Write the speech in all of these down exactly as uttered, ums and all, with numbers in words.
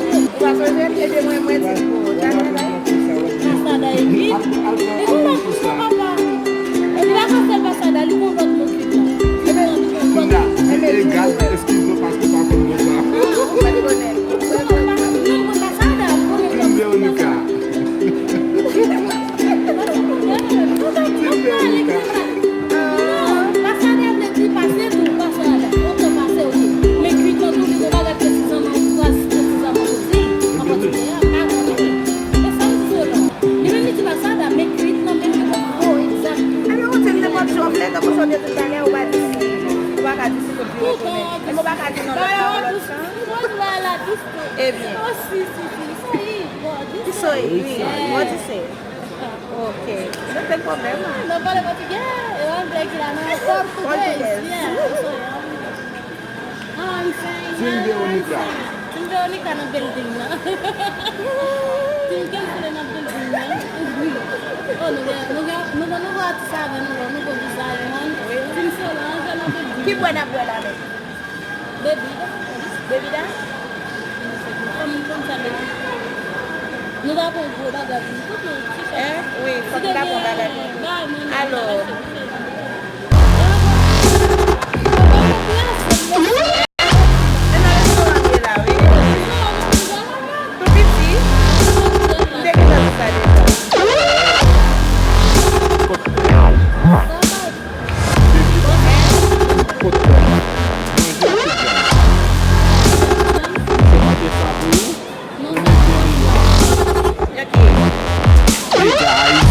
Ou pa sonje l? Ebyen, mwen, mwen di l pou ou. Pasada epi, li gon lòt non, papa. Li pa ka sèl pasada, li gon lòt non. Ebyen, li gon lòt non. Ebyen, li egal, eskize m paske m pa konn non sa. Ah, ou pa konnen. Non, non, pasada, ou konnen lòt. Veronica. Non, pasada vle di pase tou, pasada. Otan pase, oke. Men kwit lan tou, li gon bagay presizeman, fraz presizeman pou di, an pòtigè a, pa konnen. E sa m di sou yo la. Li menm li di pasada, men kwit lan menm li gon mo egzak. Alò, ou di m nenpòt jan w vle, tankou sa w te di talè, ou pa di si. Ou pa ka di si yo pi retounen. Menm ou pa ka di non lòt la, yon lòt jan. Mwen la dous tou. Ebyen. Oh, si, si, si. Soyi, bò, dous. Soyi, wi. Bò, dous. Ok. Mwen te pwoblèm la. Nan pale pòtigè, e anglè ki la nan pòtigè. Yeah, so, yeah. Ah, I'm saying, Team Veronica. Team Veronica nan building nan. Team Kensley nan building nan. Oh, nou gen, nou gen, nou gen nouvo atis avè nou, nouvo vizaj, man. Team Solange nan building. Ki bwè n ap bwè la menm? Bebida. Bebida? Kòm nou konn sa, Bebida. Nou va pran gwo bagay pou nou tout, nou ti chèf. Hein? Wi, fòk n Alò. E nan restoran m ye la, wi. Tou piti. M te gentan di sa deja. Kot pè a? Kot pè a? Manje tout gaz. Misye mande sa pou ou. Premye de milyon. Ok. Hey, guys.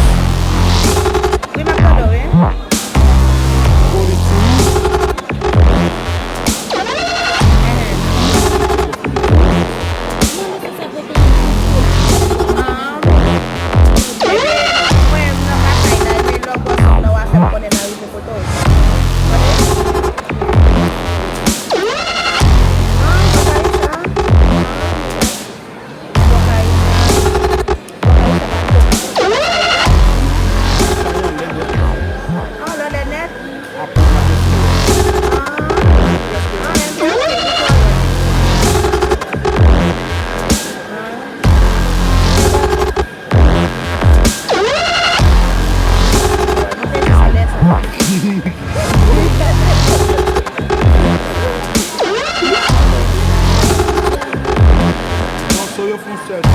Wi, m ap tande w, wi. Politik. Ehe. Ah. Ebyen, mwen, m nan lakay la, ebyen, lè w pran sòm nan, w a fè m konnen m a rive kote w. Tande? Ah, papa Richard. Mòso yo fon sèl sa.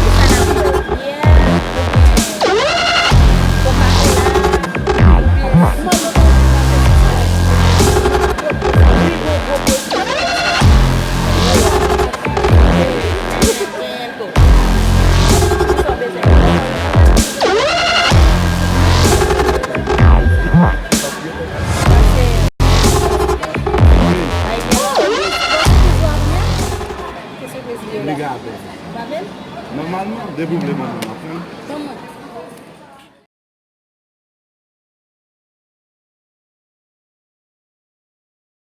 Kisa n ap bwè? Byè oubyen Coca-Cola? Oubyen mòso yo fon sèl sa. Wi, gwo, gwo, gwo. Genyen tou. Kisa w bezwen? Pase. Nègalè. Nòmalman, depi w vle